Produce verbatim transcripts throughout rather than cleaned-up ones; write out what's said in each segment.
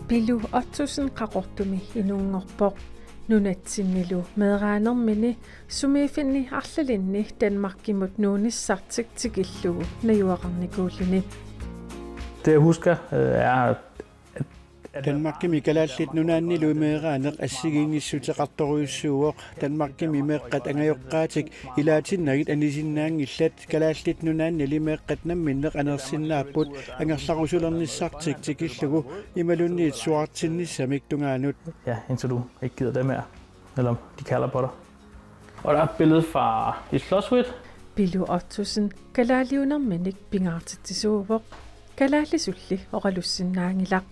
Pilu Ottosen Qaqortumi inunngorpoq. Nunatsinnilu meeraanermini sumiiffinni arlalinni Danmarkimut nuunissartik tikillugu najugaqarnikuulluni. Det jeg husker, øh, er, at Danmarkimi Kalaallit Nunaannilu meeraaneq assigiinngissuteqartorujussuuvoq. Danmarkimi meeqqat angajoqqaatik ilaatinnagit anisinnaanngillat, Kalaallit Nunaannili meeqqat namminneq anersinnaapput angerlarusulernissartik tikillugu imaluunniit suaartinnissamik tungaanut. Ja, indtil du ikke gider det mere, eller de kalder på dig. Og der er et billede fra Illorsuit. Pilu Ottosen kalaaliunerminik pingaartitsisuuvoq. Kalaallisulli oqalussinnaanngilaq.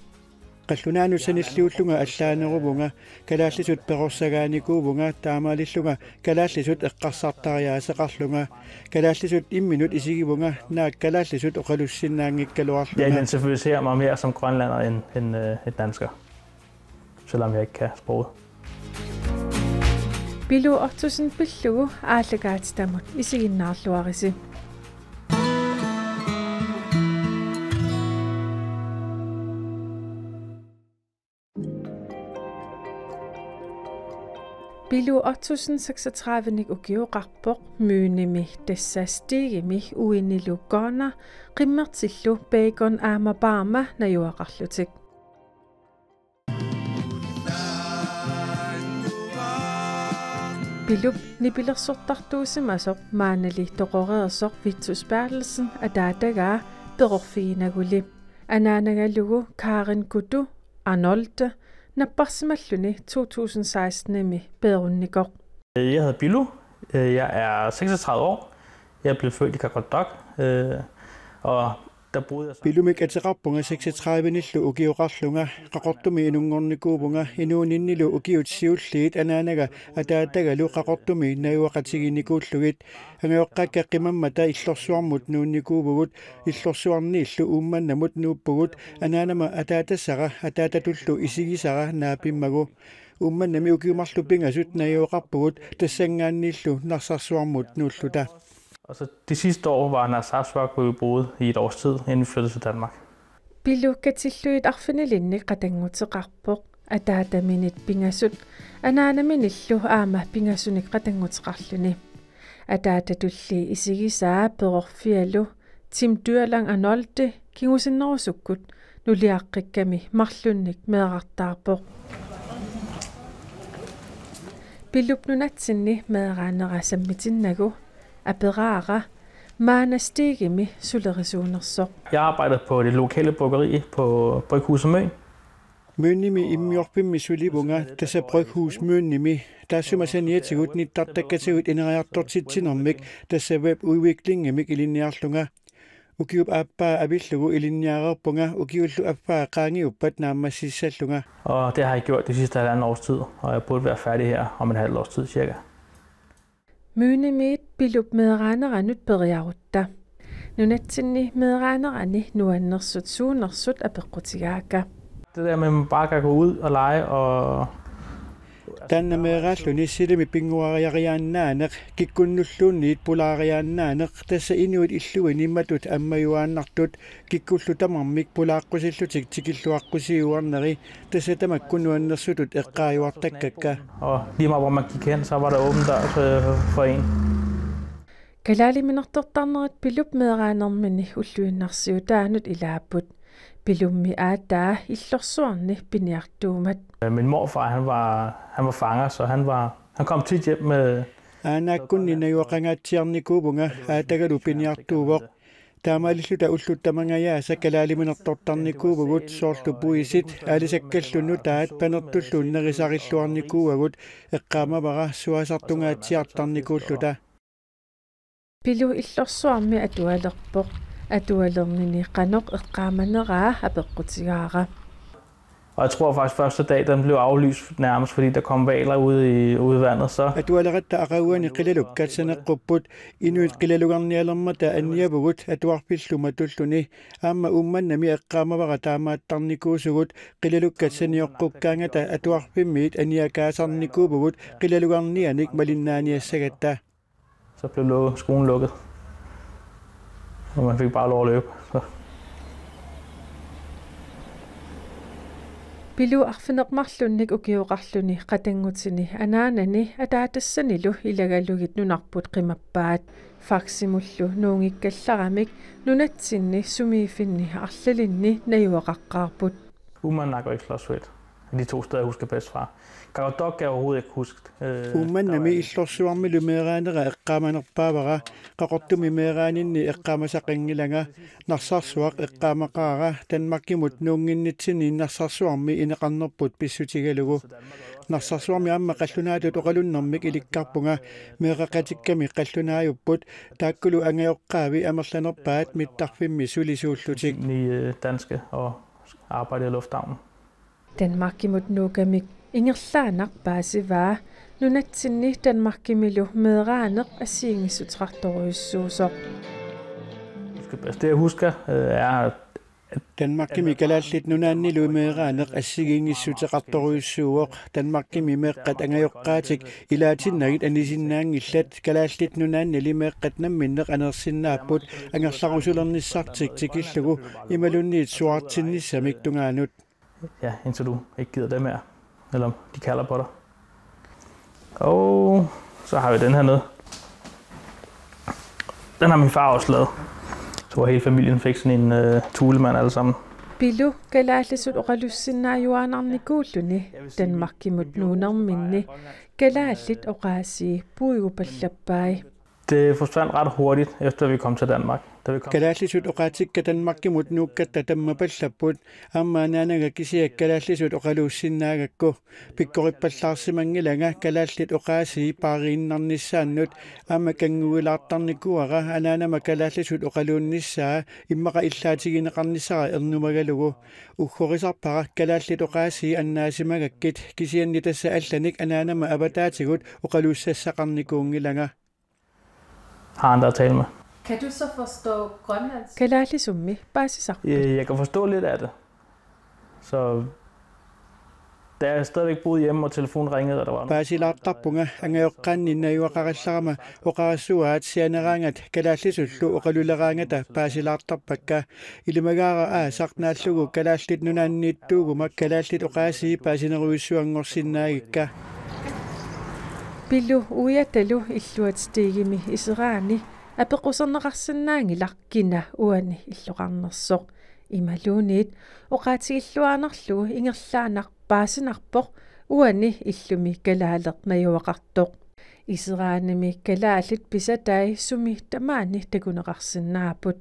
Qallunaanut sanilliullunga allaaneruvunga, kalaallisut perorsagaanikuuvunga taamaalillunga kalaallisut eqqarsartariaaseqarlunga. Kalaallisut imminut isigivunga, naak kalaallisut oqalussinnaanngikkaluarlunga. Jeg identificerer mig mere som grønlænder end, end, øh, end dansker, selvom jeg ikke kan sproget. Pilu Ottosen pillugu aallakaatitamut isiginnaarluarisi. Pilu Ottosen seksogtredive-nik ukioqarpoq. Mynimi tassa Stegimi uinilu Gunnar qimmertillu Bacon aamma Parma najugaqarlutik. Pilup nipilersortartuusimasoq maannali toqoreersoq Vittus Berthelsen ataatagaa perorfiginaguli. Anaanagalugu Karen Kutu Arnold napparsimalluni to tusind seksten-imi peerunnikoq. Jeg hedder Pilu. Øh, jeg er seksogtredive år. Jeg blev født i Qaqortoq, øh, og der boede jeg så... Pilumik ateqarpunga seksogtredive-nillu ukioqarlunga. Qaqortumi inunngornikuuvunga, inuuninnilu ukiut siulliit anaanaga ataatagalu Qaqortumi najugaqatiginikuullugit. Angajoqqaakka qimammata Illorsuarmut nuunnikuuvugut, Illorsuarniillu Uummannamut nuuppugut. Anaanama ataatassara ataatatullu isigisara naapimmagu. Uummannami ukiut marluk pingasut najugaqarpugut, tassanngaanniillu Narsarsuarmut nuulluta. Og så det sidste år var Narsarsuaq, hvor vi boede i et års tid, inden vi flyttede til Danmark. Pilu katillugit arfinilinnik qatannguteqarpoq. Ataataminit pingasut, anaanaminillu aamma pingasunik qatannguteqarluni. Ataatatulli isigisaa perorfialu Tim Dyrlang Arnoldi kingusinnerusukkut nuliaqqikkami marlunnik meerartaarpoq. Pilup nunatsinni meeraanera sammitinnagu aperaara maanna Stegimi sulerisuunersoq. Jeg arbejdede på det lokale bryggeri på Bryghuset Møn. Mynimi immiorfimmi sulivunga, tassa Bryghus Mynimi. Taassuma saniatigut nittartakkatigut ineriartortitsinermik, tassa webudviklingemik ilinniarlunga. Ukiup aappaa avillugu ilinniareerpunga, ukiullu affaa qaangiuppat naammassissallunga. Og det har jeg gjort det sidste halvandet års tid, og jeg burde være færdig her om et halvt års tid cirka. Mynimiit Pilup meeraaneranut periarutta. Nunatsinni meeraanerani nuannersut suunersut apeqqutigaakka. Det der med, at man bare kan gå ud og lege og... Taanna meeraalluni silimi pinnguariariaannaaneq, kikkunnulluunniit pulaariaannaaneq, tassa inuit illuini matut ammajuaannartut, kikkullu tamarmik pulaaqqusillutik tikilluaqqusiuarneri, tassa tamakku nuannersutut eqqaajuartakkakka. Og lige meget hvor man gik hen, så var der åben dør for, for en. Kalaaliminertortarnerit Pilup meeraanermini ulluinnarsiutaanut ilaapput. Pilummi aataa Illorsuarni piniartuummat. Min morfar, han var, han var fanger, så han var, han kom tit hjem med... Aanaakkunni najugaqangaatsiarnikuuvunga, aatagalu piniartuuvoq. Taamaalilluta ullut tamangajaasa kalaaliminertortarnikuuvugut, soorlu puisit, aalisakkallu nutaat panertullu nerisarilluarnikuuagut. Eqqaamavara suaasartungaatsiartarnikuulluta. Pilu Illorsuarmi atualerpoq. Atualernini qanoq eqqaamaneraa apeqqutigaara. Og jeg tror faktisk, første dag, den blev aflyst nærmest, fordi der kom hvaler ude i, ude i vandet, så... Atualeratta aqaguani qilalukkat saneqqupput. Inuit qilalugarnialermata aniavugut atuarfillu matulluni. Aamma Uummannami eqqaamavara taamaattarnikuusugut, qilalukkat sanioqqukkaangata atuarfimmiit aniakaasarnikuuvugut qilalugarnianik malinnaaniassagatta. Så blev lukket, skolen lukket. Og man fik bare lov at løbe. Så. Pilu arfineq-marlunnik ukioqarluni qatanngutini anaanani ataatassanilu ilagalugit nunarput qimappaat. Faximullu nuunngikkallaramik nunatsinni sumiiffinni arlalinni najugaqaqqaarput. Uummannaq og Illorsuit er de to steder, jeg husker bedst fra. Qaqortoq kan jeg overhovedet ikke huske. Øh, der var Uummannami en Illorsuarmilu meeraanera eqqaamanerpaavara, Qaqortumi meeraaninni eqqaamasaqanngilanga, Narsarsuaq eqqaamaqaara, Danmarkimut nuunnginnitsinni Narsarsuarmi ineqarnerput pissutigalugu. Narsarsuarmi aamma qallunaatut oqalunnermik ilikkarpunga, meeraqatikkami qallunaajupput, taakkulu angajoqqaavi amerlanerpaat mittarfimmi sulisuullutik. Ni, øh, danske og arbejde i lufthavnen. Danmarkimut nuukkamik ingerlaannaq paasivaa, nunatsinni Danmarkimilu meeraaneq assigiinngissuteqartorujussuusoq. Altså, det, jeg husker, øh, er, at Danmarkimi Kalaallit Nunaannilu meeraaneq assigiinngissuteqartorujussuuvoq. Danmarkimi meeqqat angajoqqaatik ilaatinnagit anisinnaanngillat, Kalaallit Nunaannili meeqqat namminneq aneersinnaapput, angerlarusulernissartik tikillugu imaluunniit suaartinnissamik tungaanut. Ja, indtil du ikke gider det mere. Eller de kalder på dig. Og så har vi den her nede. Den har min far også lavet. Så hele familien fik sådan en, øh, tulemand alle sammen. Pilu kalaallisut oqalussinnaajuaannarnikuulluni Danmarkimut nuunerminni kalaallit oqaasii puigupallappai. Det forsvandt ret hurtigt, efter vi kom til Danmark. Da vi kom Kalaallisut oqaatsikka Danmarkimut nuukkatta tammapallapput, aamma anaanaga kisiat kalaallisut oqaluussinnaagakku. Pikkorippallaarsimanngilanga kalaallit oqaasii paariinnarnissaannut, aamma kannguilaartarnikuuara anaanama kalaallisut oqaluunnissaa immaqa illaatigineqarnissara ernumagalugu. Uggorisarpara kalaallit oqaasii annaasimagakkit, kisianni tassa allanik anaanama avataatigut oqaluussassaqarnikuunngilanga. Har andre at tale med. Kan du så forstå grønlandsk? Kalaallisummi paasisarpit? Øh, jeg kan forstå lidt af det. Så da jeg stadigvæk boede hjemme, og telefonen ringede, og der var Paasilaartarpunga, angajoqqaanni najugaqarallarama oqarasuaat sianeraangat kalaallisullu oqaluleraangata paasilaartarpakka. Ilimagaara aasaq naallugu Kalaallit Nunaanniittuuguma kalaallit oqaasii paasinerujussuanngorsinnaagikka. Pilu uiatalu illuatit Stegimi iseraani apeqquserneqarsinnaanngilaq kina uani illoqarnersoq. Imaluunniit oqaatigilluaannarlugu ingerlaannaq paasinarpoq uani illumi kalaaleq najugaqartoq. Iseraanimi kalaallit pisatai sumi tamaani takuneqarsinnaapput.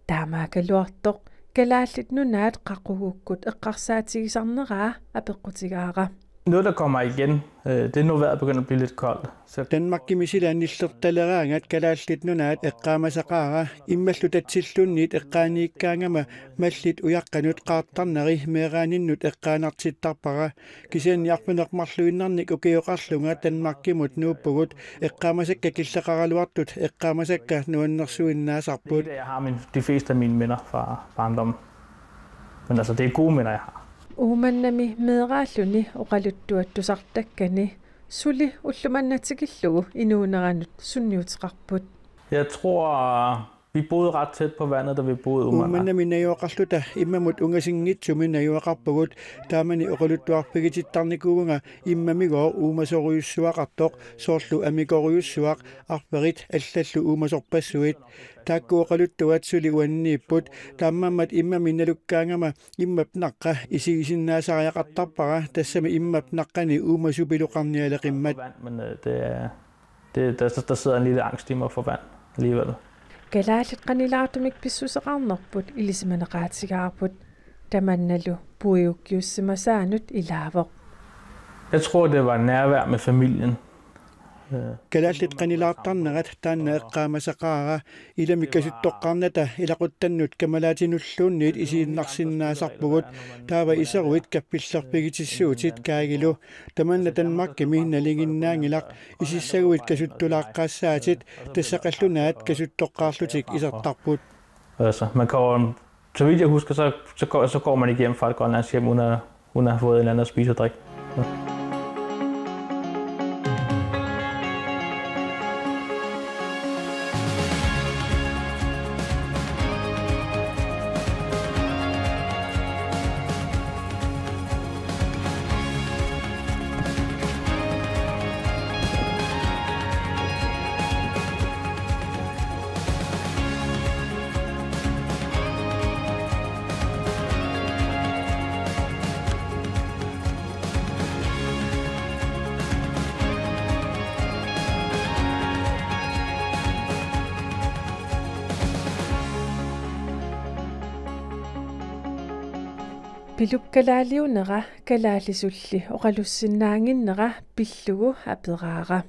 Taamaakkaluartoq Kalaallit Nunaat qaqugukkut eqqarsaatigisarneraa apeqqutigaara. Noget, der kommer igen, øh, det er, når vejret begynder at blive lidt koldt. Så Danmarkimi sila nillertaleraangat Kalaallit Nunaat eqqaamasaqaara, immallu tatsilluunniit eqqaaniikkaangama mallit ujaqqanut qaartarneri meeraaninnut eqqaanartittarpara. Kisianni arfineq-marluinnarnik ukioqarlunga Danmarkimut nuuppugut, eqqaamasakka killeqaraluartut eqqaamasakka nuannersuinnaasarput. Det er der, jeg har min, de fleste af mine minder fra barndommen. Men altså, det er gode minder, jeg har. Uummannami meeraalluni oqaluttuat tusartakkani suli ulloq manna tikillugu inuuneranut sunniuteqarput. Jeg tror, vi boede ret tæt på vandet, da vi boede i Uummannaq. Uummannami najugaqarluta immamut ungasinngitsumi najugaqarpugut, taamani oqaluttuarfigitittarnikuuvunga immamigooq uumasorujussuaqartoq, soorlu amikorujussuaq, arferit allallu uumasorpassuit. Taakku oqaluttuat suli uanniipput, taamaammat immami nalukkaangama immap naqqa isigisinnaasariaqartarpara, tassami immap naqqani uumasupiloqarnialeqimmat. Men, øh, det er, det, der, der sidder en lille angst i mig for vand alligevel. Kalaallit qanilaartumik pissuseqarnerput ilisimaneqaatigaarput, tamannalu puigukkiussimasaanut ilaavoq. Jeg tror, det var nærvær med familien. Øh. Kalaallit qanilaartarnerat taanna eqqaamasaqaara, ilami kasuttoqqaarnata ilaquttannut kamalaatinulluunniit isiinnarsinnaasarpugut, taava iseruit kappillerfigitissuutit kaagilu. Tamanna Danmarkimi nalinginnaanngilaq, isissaguit kasuttulaaqqaassaatit, tassa qallunaat kasuttoqqaarlutik isertarput. Altså, man kommer, så vidt jeg husker, så, så, går, så går man ikke hjem fra et grønlandsk hjem, uden at, uden at have fået en eller anden at spise og drikke. Pilup kalaaliunera kalaallisulli oqalussinnaannginnera pillugu aperaara.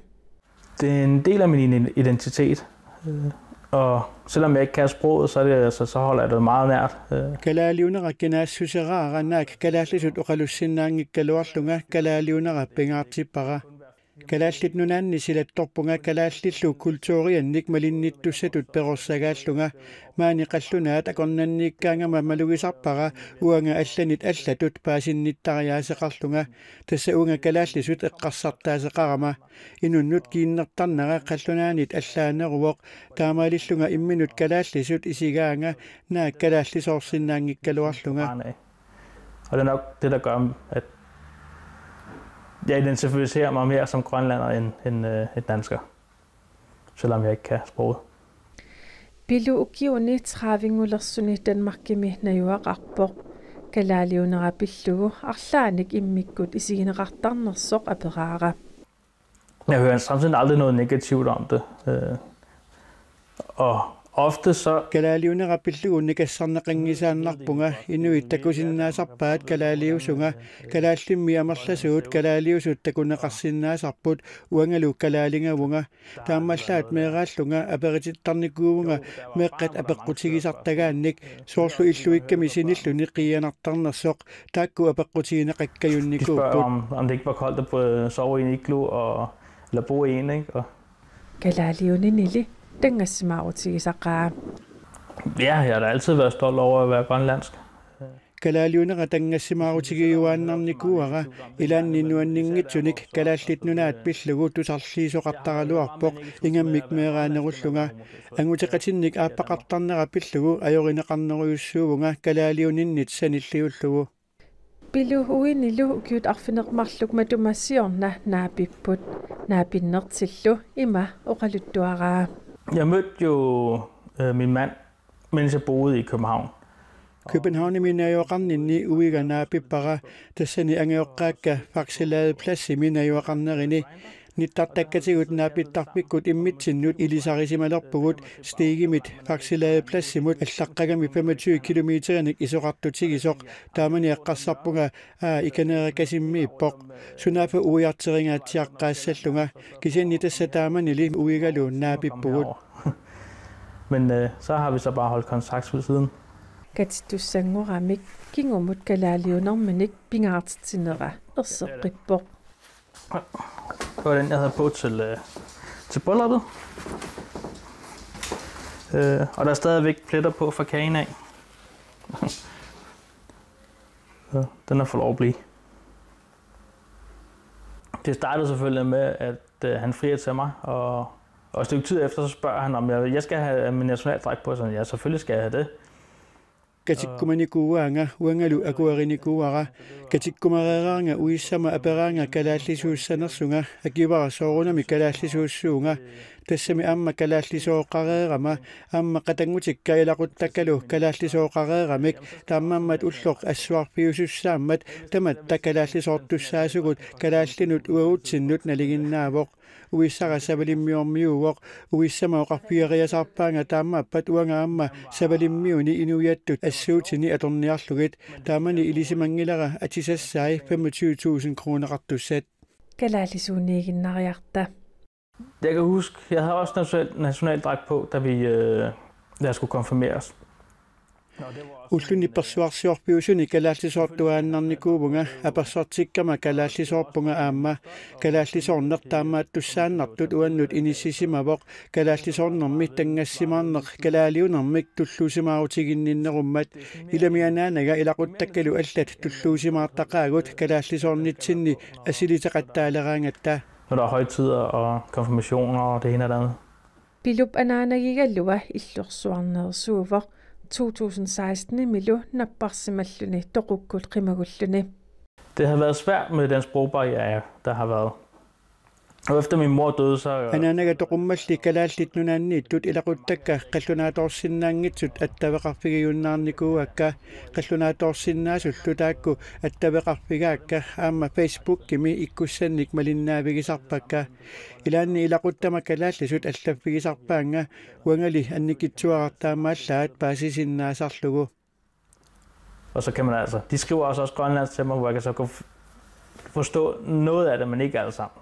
Det er en del af min iden- identitet, øh, og selvom jeg ikke kan sproget, så, er det, altså, så holder jeg det meget nært. Øh. Kalaaliunera kinaassuseraara naak kalaallisut oqalussinnaanngikkaluarlunga kalaaliunera pingaartippara. Kalaallit Nunaanni silattorpunga kalaallillu kulturiannik malinnittussatut perorsagaallunga. Maani qallunaat akornanniikkaangama malugisarpara uanga allanit allatut paasinnittariaaseqarlunga. Tassa uunga kalaallisut eqqarsartaaseqarama. Inunnut kiinnertarnera qallunaanit allaaneruvoq, taamaalillunga imminut kalaallisut isigaanga naak kalaallisoorsinnaanngikkaluarlunga. Og det er nok det, der gør, at jeg identificerer mig mere som grønlænder end, end øh, et dansker, selvom jeg ikke kan sproget. Pilu ukiuni tredivengulersuni Danmarkimi najugaqarpoq. Kalaaliunera pillugu arlaannik immikkut isigineqartarnersoq aperaara. Jeg hører samtidig aldrig noget negativt om det. Øh, og ofte så... Kalaaliunera pillugu nikassarneqanngisaannarpunga, inuit takusinnaasarpaat kalaaliusunga, kalaallimmi amerlasuut kalaaliusut takuneqarsinnaasarput, uangalu kalaalingavunga. Taamaallaat meeraallunga aperitittarnikuuvunga meeqqat apeqqutigisartagaannik, soorlu illuikkami sinilluni qiianartarnersoq, taakku apeqqutigineqakkajunnikuupput. Om, om det ikke var koldt at bo- sove i en iglo og, eller bo i en, ikke? Og Kalaaliuninili tanngassimaarutigisaqaa. Ja, jeg har da altid været stolt over at være grønlandsk. Kalaaliunera tanngassimaarutigiuaannarnikuuara, ilaanni nuanninngitsunik Kalaallit Nunaat pillugu tusarliisoqartaraluarpoq ingammik meeraanerullunga. Anguteqatinnik aappaqartarnera pillugu ajorineqarnerujussuuvunga kalaaliuninnit sanilliullugu. Pilu uinilu ukiut arfineq-marluk matuma siorna naapipput. Naapinnertillu ima oqaluttuaraa. Jeg mødte jo øh, min mand, mens jeg boede i København. Københavnimi najugaqarninni uiga naapippara, tassani angajoqqaakka Faxe Ladepladsimi najugaqarnerini. Nittartakkatigut naapittarfikkut immitsinnut ilisarisimalerpugut Stegimit Faxe Ladepladsimut allaqqagami femogtyve kilometerinik isoqartutigisoq, taamani eqqarsarpunga: Aa, Ikaneerakasimmiippoq. Sunaaffa uiarteringaatsiaqqaassallunga, kisianni tassa taamanili uigalu naapippugut. Men øh, så har vi så bare holdt kontakt siden. Katittussanngoramik kingumut kalaaliunerminik pingaartitsinera erseqqippoq. Det var den, jeg havde på til, øh, til brylluppet. Øh, og der er stadigvæk pletter på fra kagen af. Så den har fået lov at blive. Det startede selvfølgelig med, at øh, han frier til mig, og, og et stykke tid efter, så spørger han, om jeg, jeg skal have min nationaldragt på. Sådan, ja, selvfølgelig skal jeg have det. Katikkumanikuuaanga uangalu akuerinikuuara. Katikkumareeraanga uissama aperaanga kalaallisuussanersunga, akivara soorunami kalaallisuussuunga. Tassami aamma kalaallisooqareerama, aamma qatanngutikka ilaquttakkalu kalaallisooqareeramik, taamaammat ulloq assuarfiusussaammat tamatta kalaallisoortussaasugut kalaallinut uagutsinnut nalinginnaavoq. Uissara savalimmiormiuuvoq, uissama oqarfigeriasaarpaanga taamaappat uanga aamma savalimmiuni inuiattut assuutini atorniarlugit, taamani ilisimanngilara atisassai femogtyve tusind kroneqartussat. Kalaallisuuniiginnariarta. Jeg kan huske, jeg havde også national, nationaldragt på, da vi, øh, da jeg skulle konfirmeres. Ulluni persuarsiorfiusuni kalaallisoortuaannarnikuuvunga, apersortikkama kalaallisoorpunga aamma. Kalaallisoorneq taamaattussaannartut uannut inissisimavoq, kalaallisoornermi tanngassimaarneq kalaaliunermik tulluusimaarutiginninnerummat. Ilami anaanaga ilaquttakkalu allat tulluusimaartaqaagut kalaallisoornitsinni assilisaqattaaleraangatta. Når der er højtider og konfirmationer og det ene og det andet. Pilup anaanagigalua illorsuarneersuuvoq, to tusind seksten-imilu napparsimalluni toqukkut qimagulluni. Det har været svært med den sprogbarriere, der har været. Og efter min mor døde, så... Anaanaga toqummalli Kalaallit Nunaanniittut ilaquttakka qallunaatoorsinnaanngitsut attaveqarfigiunnaarnikuuakka, qallunaatoorsinnaasullu taakku attaveqarfigaakka aamma Facebookimi ikkussannik malinnaavigisarpakka. Ilaanni ilaquttama kalaallisut allaffigisarpaannga, uangali annikitsuaraq taamaallaat paasisinnaasarlugu. Og så kan man altså, de skriver også, også grønlandsk til mig, hvor jeg kan så kunne forstå noget af det, men ikke alt sammen.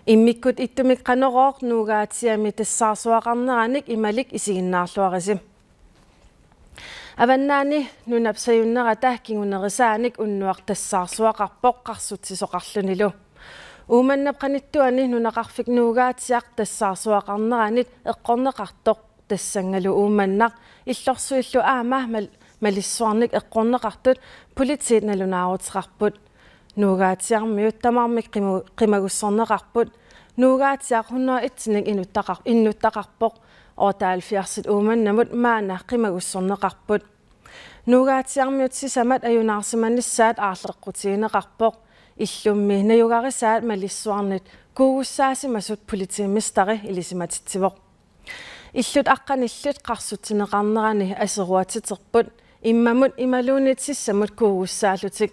Immikkut ittumik Qanorooq Nuugaatsiami tassaarsuaqarneranik imalik isiginnaarluarisi. Avannaani Nunap sajunnerata kingunerisaanik unnuaq tassaarsuaqarpoq qarsutsisoqarlunilu. Uummannap qanittuani nunaqarfik Nuugaatsiaq tassaarsuaqarneranit eqqorneqartoq tassanngalu Uummannaq illorsuillu aamma mal-, malissuarnik eqqorneqartut politiit nalunaaruteqarput. Nuugaatsiarmiut tamarmik qimu-, qimagussorneqarput. Nuugaatsiaq hundrede og et-inik inuttaqar-, innuttaqarpoq. Otteoghalvfjerdsit Uummannamut maanna qimagussorneqarput. Nuugaatsiarmiut sisamat ajunaarsimanissaat aarleqqutigineqarpoq. Illummi najugarisaat malissuarnit kuugussaasimasut politimesteri ilisimatitsivoq. Illut aqqanillit qarsutsineqarnerani aseruatiterput immamut imaluunniit sissamut kuugussaallutik.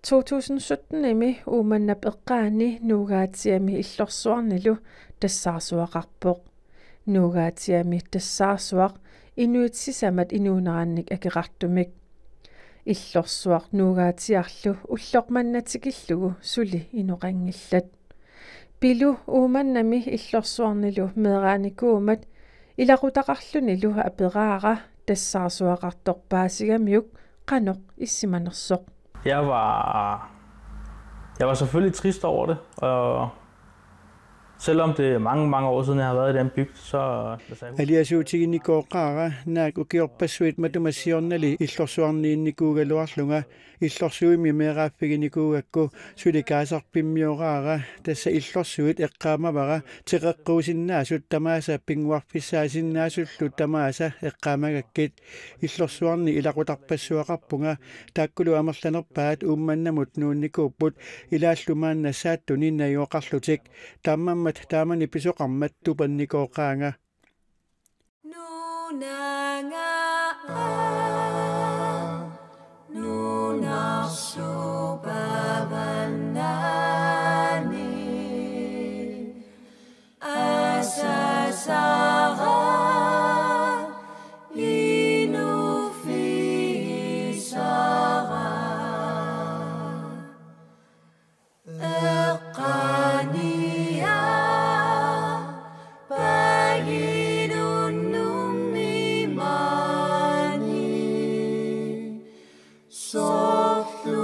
To tusind sytten-imi Uummannap eqqaani Nuugaatsiami illorsuarnilu tassaarsuaqarpoq. Nuugaatsiami tassaarsuaq inuit sisamat inuunerannik akeqartumik. Illorsuaq Nuugaatsiarlu ulloq manna tikillugu suli inoqanngillat. Pilu Uummannami illorsuarnilu meeraanikuummat ilaqutaqarlunilu aperaara tassaarsuaqartoq paasigamiuk qanoq issimanersoq. Jeg var, jeg var selvfølgelig trist over det, og selvom det er mange, mange år siden, jeg har været i den bygd, så... Aliasuutiginikoqaara naak ukiorpassuit matuma siornali illorsuarniinnikuugaluarlunga, illorsuimmi meeraaffiginikuugakku suli kaasarpimmioraara, tassa illorsuit eqqaamavara teqeqquusinnaasut tamaasa pinnguarfissaasinnaasullu tamaasa eqqaamagakkit. Illorsuarni ilaqutarpassuaqarpunga, taakkulu amerlanerpaat Uummannamut nuunnikuupput, ilaallu maanna Saattuni najugaqarlutik. Taamaammat taamani pisoqarmat tupannikooqaanga. Nunanga, nunarsuup avannaani asasara, inuffisara. Eqqaaniaa paginunnummi maani, sorlunungu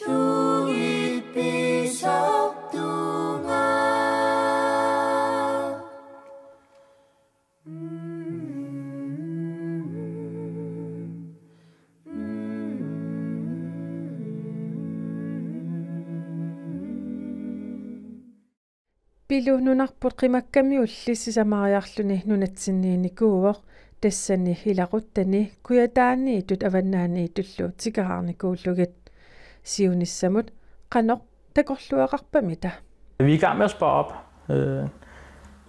lugit pisartunga. Pilu nunarput qimakkamiulli sisamariarluni nunatsinniinnikuuvoq, tassani ilaquttani kujataaniittut avannaaniittullu tikeraarnikuullugit. Siunissamut qanoq takorluugaqarpamita? Vi er i gang med at spare op. Øh,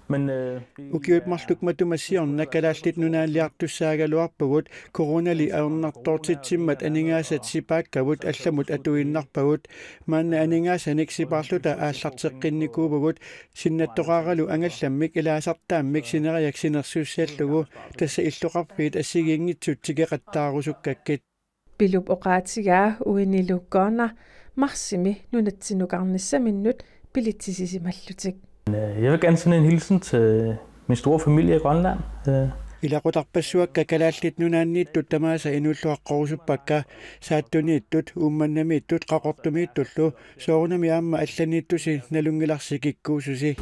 men, øh, vi... Ukiut marluk matuma siorna Kalaallit Nunaanniartussaagaluarpugut, coronali ajornartoortitsimmat aningaasat sipaakkavut allamut atuinnarpagut. Maanna aningaasanik sipaarluta aallarteqqinnikuuvugut, sinnattoqaaralu angallammik ilaasartaammik sineriak sinersussallugu, tassa illoqarfiit assigiinngitsut tikeqattaarusukkakkit. Pilup oqaatigaa uinilu Gunnar marsimi nunatsinukarnissaminnut bilitsisisimallutik. Øh, jeg vil gerne sende en hilsen til min store familie i Grønland. Øh, Ilaqutarpassuakka Kalaallit Nunaanniittut tamaasa inuulluaqqorusuppakka, Saattuniittut, Uummannamiittut, Qaqortumiittullu, soorunami aamma allaniittusi nalunngilarsi kikkuususi.